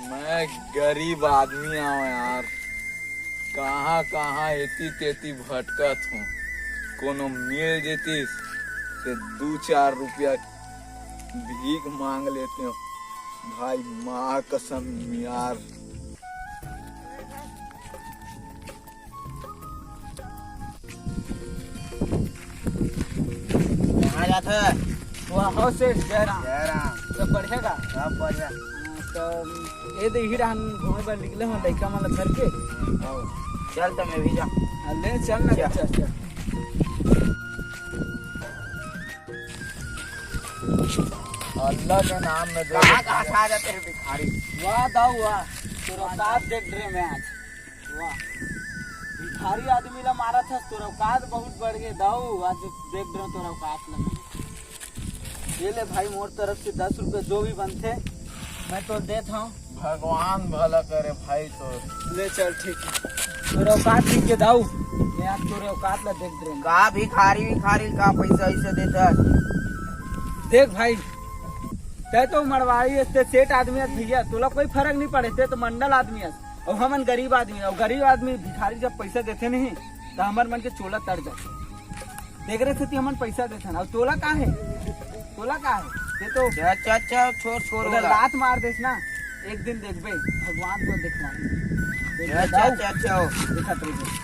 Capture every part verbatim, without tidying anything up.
मैं गरीब आदमी आंव यार, कहाँ कहाँ एती तेती भटकत हूँ। कोनो मिल जतिस ते दू चार रुपया भीख मांग लेतेंव भाई, माँ कसम यार। कहाँ जात है? वाह, हो सेठ जयराम। जयराम। सब बढ़िया का? सब बढ़िया। हाँ, तो ये दे ही रहन घूमे बर निकले हो लइका मन ला धर के। हाँ। चल तो मैं भी जा। हाँ, ले चल ना, चल। चल, चल। अल्लाह के नाम में दे। कहाँ, कहाँ से आ जाते हैं भिखारी? वाह दाऊ वाह, तोर औकात देख रहे मैं आज। वाह, भिखारी आदमी ला मारत हस, तोर औकात बहुत बढ़ गए दाऊ। आज देख रहे तोर औकात ला मैं। ये ले भाई, मोर तरफ से दस रुपये जो भी बनथे, मैं तो देत हूँ। भगवान भला करे भाई तो। ले चल, ठीक है, तोर औकात ठीक के दाऊ, मैं आज तोर औकात ला देख रहे। का भिखारी, भिखारी का पैसा ऐसे देता है? देख भाई, तै तो मरवाड़ी हस, तै सेठ आदमी हस भैया, तोला कोई फर्क नहीं पड़े, तै तो मंडल आदमी हस, और हमन गरीब आदमी, और गरीब आदमी भिखारी जब पैसा देथे नहीं, तो हमर मन के चोला तर जाथे। तेकरे सेती हमन पैसा देथन, और तोला का है, तोला का है, ये तो अच्छा, अच्छा, छोड़, छोड़, अगर ओला। लात मार देस ना, एक दिन देखबे, भगवान तो देखना ही। अच्छा, अच्छा, अच्छा, हो। देखत रहिबे।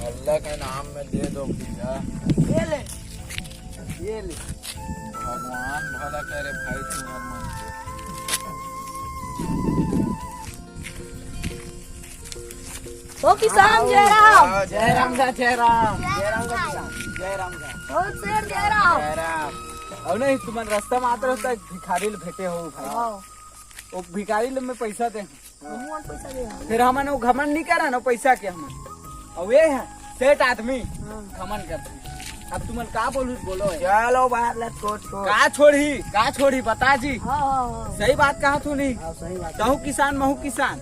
अल्लाह के नाम में दे दो भैया। ये ले, ये ले। भगवान भला करे भाई तुम्हार मन के। ओ किसान जयराम। जयराम का, जयराम। जयराम का किसान, जयराम का। ओ सेठ जयराम। जयराम। और नहीं, तुमन रास्ता में आते रहो तो एक भिखारी ले भेटे हो भाई। हाँ। वो भिखारी ले मैं पैसा दे। हमन पैसा दे। फिर हमन वो घमंड नहीं करा ना पैसा के हमन। और ये है सेठ आदमी हाँ। घमंड करते हैं। अब तुमन का बोलू, बोलो है। चलो बात ला छोड़, छोड़। का छोड़ी, का छोड़ी, बता जी। हाँ, हाँ, हाँ। सही बात कहा तू नहीं। हाँ, सही बात। तहू किसान, महू किसान।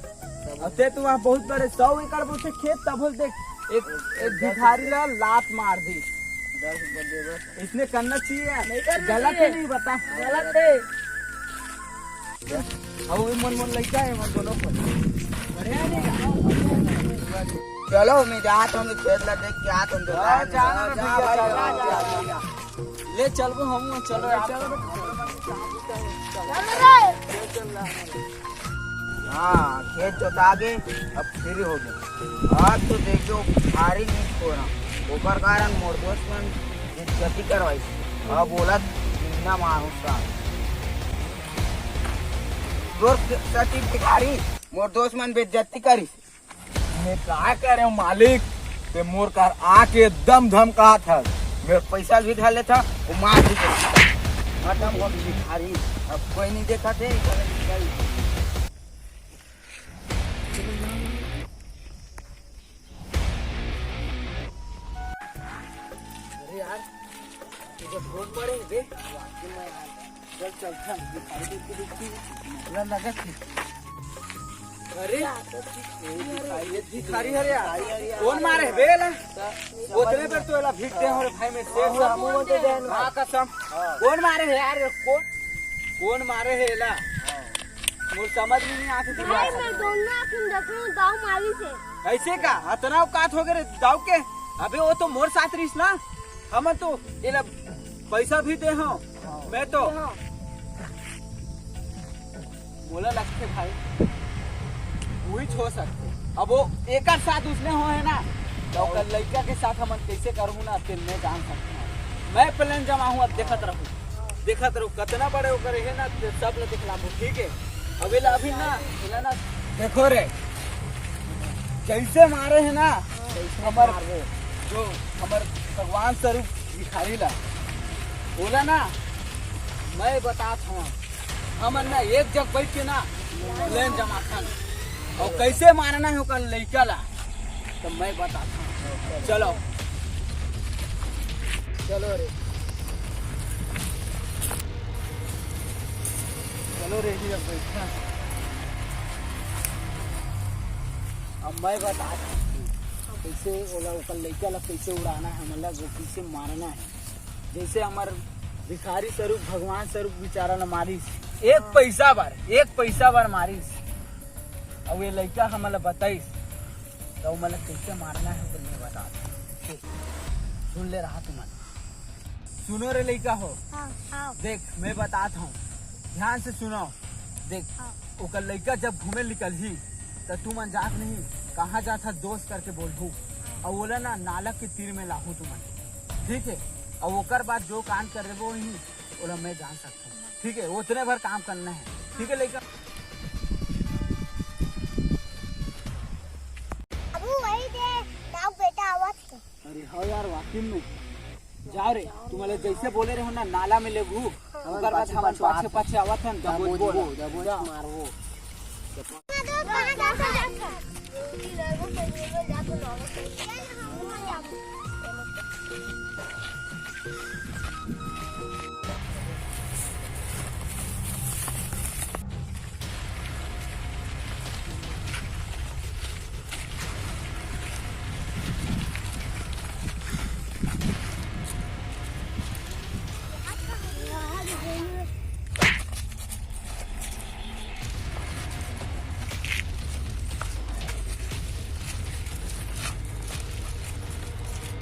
अब ते तो वहाँ बहुत बड़े सौ एकड़ बोलते खेत, तब बोल देख, एक, एक भिखारी ला लात मार दी। दस रुपये दे बस। इसने करना चाहिए यार। नहीं करना गलत चाहिए। है, नहीं बता। गलत है। अब वो मन मन लग जाए, मन दोनों को। बढ़िया नहीं। चलो, मैं जात हूँ, मैं खेत ला देख के आत हूँ, हाँ, जा, जा, जा, जा, जा, भाई, जा, जा, जा, जा। जा। ले चलबो हम, चलो यार। चलो रे। हाँ, खेत जोता गे, अब फ्री हो गया। आज तो देखो, भारी नींद को रहा, ओकर कारण मोर दोस्त मन बेइज्जती करवाई। अब बोलत बिना मानुस का। जोर सटी भिखारी, मोर दोस्त मन बेइज्जती करी। मैं का करे हूँ मालिक, ते मोर कर आके एकदम धमकात हस। मेरे पैसा भी खा लेता, वो मार भी देता। खत्म हो गई भिखारी, अब कोई नहीं देखा थे। अरे यार, ये तो बहुत बड़े हैं बे। वाकई में यार। चल, चल, चल, भिखारी देख के देखती हूँ। पूरा लगत है। अरे, ये भिखारी हरे यार। कौन मारे है बे एला? उतने पर तो एला भीख दे हो रे भाई, मैं सेठ हूँ। हाँ, कसम। कौन मारे है यार? कौन, कौन मारे है एला? मोर समझ में नहीं आते भाई, मैं दोनों आँख में देख रहा हूँ, दाऊ मारी से। ऐसे का? अतना औकात हो गए रे दाऊ के? अबे वो तो मोर साथ रहीस ना, हमन तो एला पैसा भी दे हूँ। मैं तो हाँ। मोला लगथे भाई, वही हो सकथे। अब वो एकर साथ उसने हो है ना, तो ओकर लइका के साथ हमन कैसे करहूँ ना, ते मैं जान सकथों। मैं प्लान जमाहूँ, अब देखत रहूँ, देखत रहूँ, कतना बड़े ओकर है ना, ते सब ला दिखलाबो, ठीक है? अब एला अभी ना, एला ना, देखो रे, जैसे मारे है ना, हमर जो हमर भगवान स्वरूप भिखारी ला, बोला ना, मैं बतात हूँ, हमन ना एक जग बैठ के ना प्लान जमाथन, और कैसे मारना है ओकर लइका ला, तो मैं बतात हूँ। चलो, चलो रे, चलो रे, इधर बैठा। अब मैं बतात हूँ, कैसे ओला, ओकर लइका ला कैसे उड़ाना है, मतलब वो कैसे मारना है। जैसे हमर भिखारी स्वरूप, भगवान स्वरूप बेचारा ला मारिस, एक पैसा बर, एक पैसा बर मारिस। अउ ये लइका हमन ला बताइस, त ओमन ला कइसे मारना हे, ओकर मैं बतात हँव। सुन ले रहा तुमन। सुनो रे लइका हो। हाँ, हाँ। देख, मैं बतात हँव, ध्यान से सुनो। देख, हाँ। ओकर लइका जब घूमे निकलही, त तुमन जात नहीं, कहाँ जात हस दोस्त करके बोलहू। अउ ओला ना नाला के तीर में लाहू तुमन, ठीक है? अउ ओकर बाद जो कांड करे वो ही, ओला मैं जान सकता हूँ, ठीक है? उतने भर काम करना है, ठीक है लइका? बाबू, वही दे, दाऊ बेटा आवत है। अरे हाँ यार, वाकई में। जाओ रे, तुम्हारे जैसे बोले रहे हो ना, नाला में लेबू, हाँ। ओकर बाद हमन पाछे पाछे आवत हन, दबोच दबोच बोल। दबोच जा। मारबो।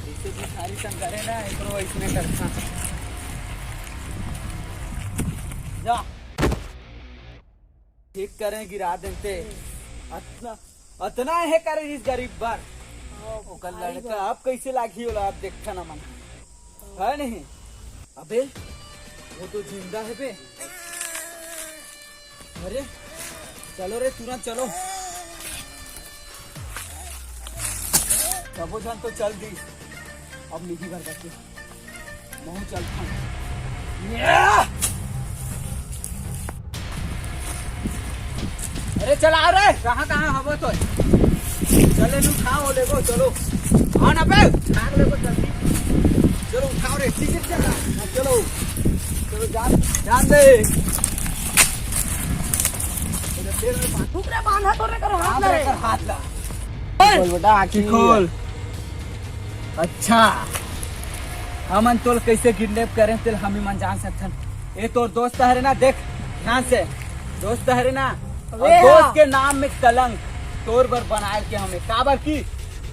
जैसे भिखारी संग करे ना, एकरो अइसने करथन। जा। ठीक करें, गिरा देते। अतना, अतना हे करे इस गरीब बर। ओकर लड़का अब कैसे लागी ओला, अब देखा ना मन। है नहीं? अबे, वो तो जिंदा है बे। अरे, चलो रे, तुरंत चलो। सबो झन तो चल दी, अब मिही भर बचे। महूँ चलथन। अरे चला रे, कहाँ कहाँ हवो तो? चले नु उठाओ, लेगो, चलो। हाँ ना बे, उठा लेगो जल्दी। चलो उठाओ रे, ठीक है, चला। हाँ, चलो। चलो, जान, जान दे। रुक रे, बांधा तो रे, कर हाथ ला रे। हाथ ला। बोल बेटा, आँखी खोल। अच्छा, हमन तोल कैसे किडनैप करें, तेल हम ही मन जान सकथन। ये तोर दोस्त हरे ना, देख ध्यान से, दोस्त हरे ना, और अबे दोस्त हाँ। के नाम में कलंक तोर बर बनाए के हमें, काबर की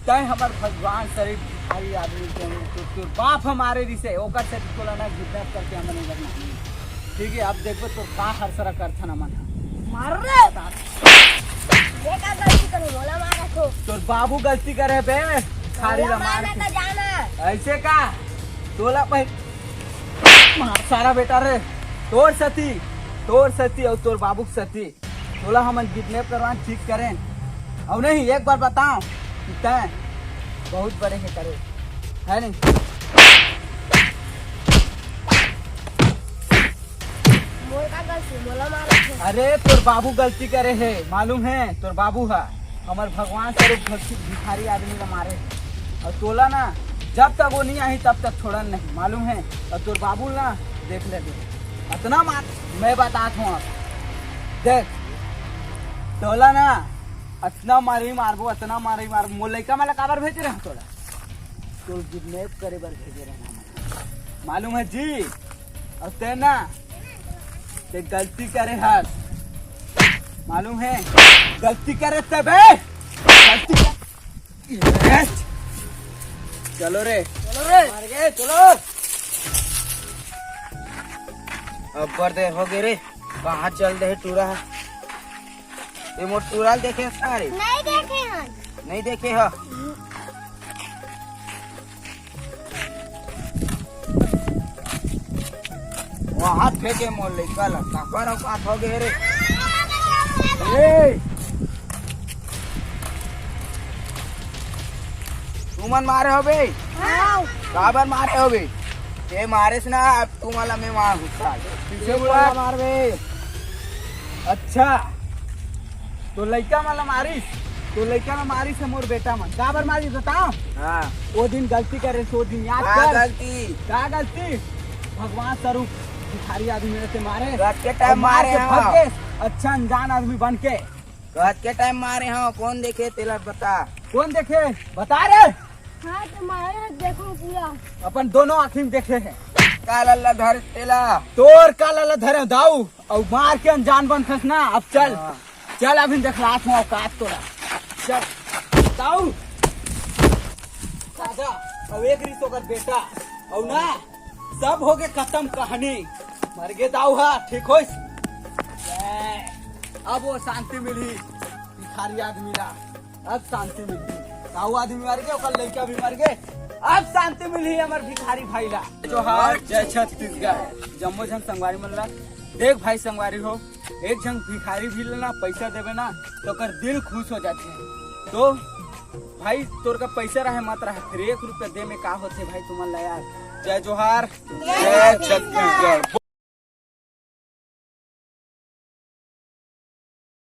तय हमर भगवान शरीफ भिखारी आदमी के हमें, तो तोर बाप हमारे रिसे, ओकर से तोला ना किडनैप करके हमन इधर नहीं। ठीक है, अब देखबो तोर का हरसरा करथन हमन ह। मारो रे। ये का गलती करे, मोला मारा तो। तोर बाबू गलती करे बे, भिखारी मोला ला मार मारा के। तो जाना। ऐसे का? तोला पह-, मार सारा बेटा रे। तोर सती, तोर सती और तोर बाबू के सती। तोला हमन किडनैप करवान ठीक करें। और नहीं, एक बार बताओ कि तैं बहुत बड़े हे करे, है नहीं? मोर का गलती, मोला मारत हे। अरे, तोर बाबू गलती करे हे, मालूम है? तोर बाबू हा हमर भगवान स्वरूप भक्ति भिखारी आदमी ला मारे हे। और तोला ना, जब तक वो नहीं आही, तब तक छोड़न नहीं, मालूम है? और तोर बाबू ना, देख ले, देख, अतना मार, मैं बतात हूँ अब। देख, तोला ना, अतना मारी मारबो, अतना मारी मारबो। मोर लइका मन ला काबर भेजे रहे तोला? तोर किडनैप करे बर भेजे रहे हमन। मालूम है जी? और तैं ना, तैं गलती करे हस। मालूम है? गलती करे तबे। गलती कर-, चलो रे। चलो रे। मार गए, चलो। अब्बर देर हो गए रे। कहाँ चल दे टूरा? ये मोर टूरा ल देखे हस का रे? नहीं देखे हन। नहीं देखे ह? वहाँ फेंके मोर लइका ला, काकर औकात हो गए रे। ए! तुमन मारे हो बे? हाँ। काबर मारे हो बे? ये मारेस ना, अब तुमन ला मैं मार हुस्सा। पीछे मुड़ा मार बे। अच्छा, तो लइका मन ला मारिस, तो लइका ला मारिस है मोर बेटा मन। काबर मारिस बताओ? हाँ। वो दिन गलती करे, वो दिन याद का कर। गलती? का गलती? भगवान स्वरूप भिखारी आदमी मेरे से मारे। रात के टाइम और मार मारे के हाँ। भग गए, अच्छा अनजान आदमी बन के। रात के टाइम मारे हाँ, कौन देखे तेला बता। कौन देखे? बता रे। हाँ, तो मारे हैं, देखो पूरा। अपन दोनों आँखी में देखे हैं। का लल्ला धरे तेला? तोर का लल्ला धरे दाऊ? अउ मार के अनजान बनथस ना। अब चल, हाँ। चल, अभी देखलात हूँ औकात तोला। चल दाऊ, दादा, अउ एक रिस ओकर बेटा, अउ ना, सब हो गे खत्म कहानी। मर गे दाऊ हा, ठीक होइस। अब वो शांति मिली भिखारी आदमी ला, अब शांति मिली। दाऊ आदमी मर गे, ओकर लइका भी मर गे, अब शांति मिली हमर भिखारी भाई ला। जोहार, जय छत्तीसगढ़। जम्मो झन संगवारी मन ला, देख भाई संगवारी हो, एक झन भिखारी भी लेना पैसा देवे ना, तो ओकर दिल खुश हो जाथे। तो भाई, तोर का पैसा रहे मत रहे, फिर एक रुपया दे में का होथे भाई तुमन ला यार। जय जोहार, जय छत्तीसगढ़।